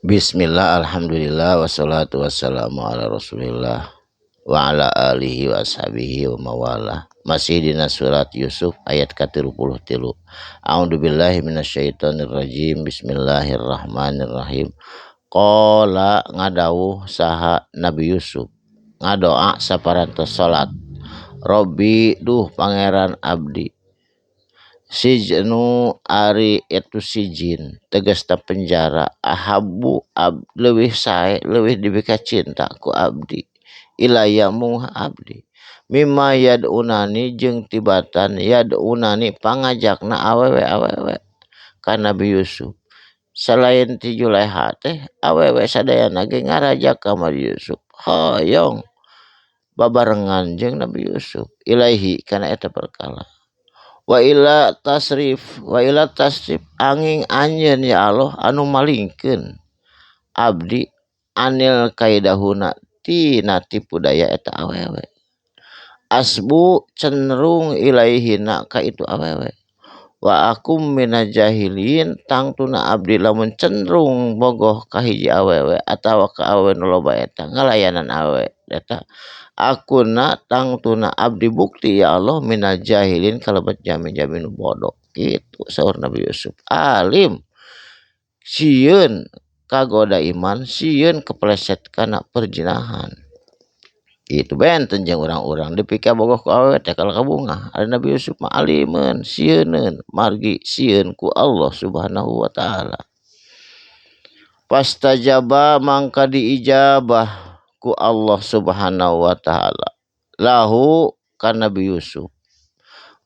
Bismillah, alhamdulillah, wassalatu wassalamu ala rasulillah wa ala alihi wa ashabihi wa mawalah. Masih dina surat Yusuf ayat ka-33. A'udzubillahi minasyaitonirrajim. Bismillahirrahmanirrahim. Qala ngadawuh saha Nabi Yusuf ngadoa saparantos salat. Robbi duh pangeran abdi. Sijnu ari itu sijin tegasna penjara ahabbu ab leuwih sae leuwih dibika cinta ku abdi ilaya mungah abdi mimma yad'unani jeung tibatan yad'unani pangajakna awewe-awewe ka Nabi Yusuf selain ti Juleha teh awewe sadayana ge ngarajak ka Nabi Yusuf hoyong babarengan jeung Nabi Yusuf ilaihi kana eta perkara. Wa ila tasrif wa ila tasrif angin anjeun ya Allah anu malingkeun abdi anil kaidahuna tina tipu daya eta awewe asbu cenderung ilaihina ka itu awewe wa akum minajahilin tangtuna abdi lamun cenderung bogoh ka hiji awewe atawa ka awewe nu loba eta ngalayanan awewe eta akuna tangtuna abdi bukti ya Allah minal jahilin kalebet jami-jami nu bodoh gitu saur Nabi Yusuf alim sieun kagoda iman sieun kepleset kana perjinahan itu benten jeung urang-urang dipika bogoh ku awewe teh kalah kabungah ari Nabi Yusuf mah alimeun sieuneun margi sieun ku Allah Subhanahu wa taala. Pastajaba mangka diijabah ku Allah Subhanahu wa taala lahu ka Nabi Yusuf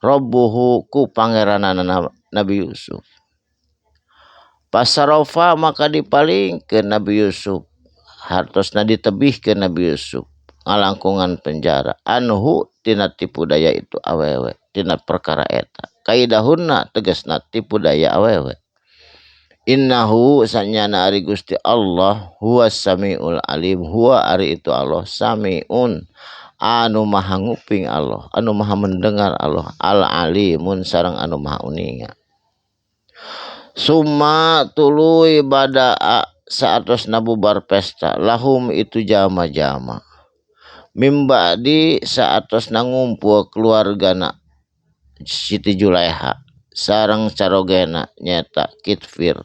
Rabbuhu ku pangeranana Nabi Yusuf. Pasarofa maka dipalingkeun Nabi Yusuf hartosna ditebihkeun Nabi Yusuf ngalangkungan penjara anhu tina tipu daya itu awewe tina perkara eta kaidahunna tegasna tipu daya awewe. Innahu sanyana ari Gusti Allah huwa samiul alim huwa ari itu Allah samiun anu maha nguping Allah anu maha mendengar Allah al alimun sareng anu maha uninga. Summa tuluy badaa saatos nabubar pesta lahum itu jama-jama mim ba'di saatos ngumpul keluargana Siti Juleha sareng carogena nyata Kitfir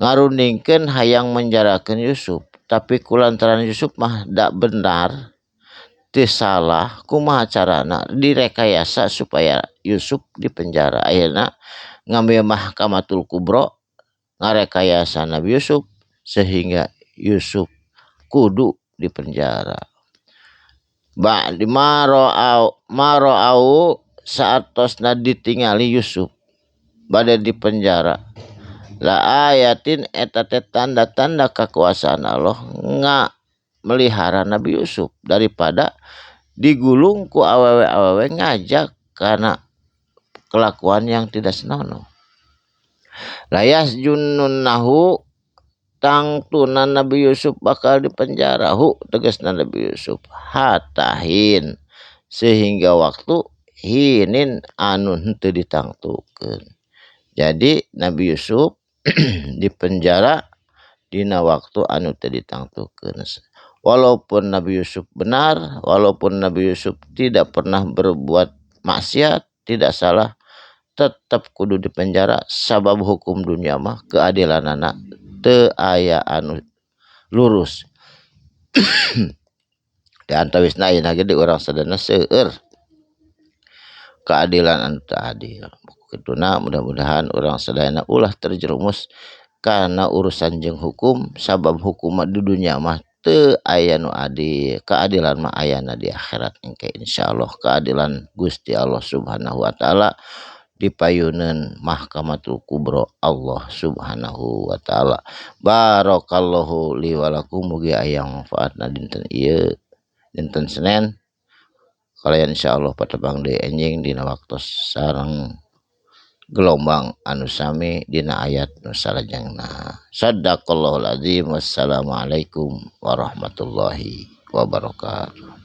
ngarundingkeun hayang menjarakeun Yusuf tapi kulantaran Yusuf mah dak benar teu salah kumaha carana direkayasa supaya Yusuf dipenjara akhirna ngambil Mahkamatul Kubro ngarekayasa Nabi Yusuf sehingga Yusuf kudu dipenjara. Ba'di maro'au saatosna ditingali Yusuf bade dipenjara la ayatin eta teh tanda-tanda kekuasaan Allah nga melihara Nabi Yusuf daripada digulung ku awewe-awewe ngajak karena kelakuan yang tidak senonoh. Layas jununnahu tangtuna Nabi Yusuf bakal dipenjara hu tegasna Nabi Yusuf hatahin sehingga waktu hinin anu henteu ditangtukeun. Jadi Nabi Yusuf dipenjara dina waktu anu teu ditangtukeun. Walaupun Nabi Yusuf benar, walaupun Nabi Yusuf tidak pernah berbuat maksiat, tidak salah, tetap kudu dipenjara sabab hukum dunia mah keadilanana teu aya anu lurus. Di antawisna ayeuna ge di urang sadayana seueur keadilan anu teu adil. Kituna mudah-mudahan urang sadayana ulah terjerumus kana urusan jeung hukum sabab hukum mah di dunia mah teu aya nu adil. Keadilan mah ayana di akhirat engke insyaallah keadilan Gusti Allah Subhanahu wa taala dipayuneun Mahkamatul Kubro Allah Subhanahu wa taala. Barakallahu li wa lakum mugi aya manfaatna dinten ieu dinten Senin. Kalian insyaallah patepang deui enjing dina waktos sareng gelombang anu sami dina ayat nu salajengna. Sadaqallahul azim. Wassalamualaikum warahmatullahi wabarakatuh.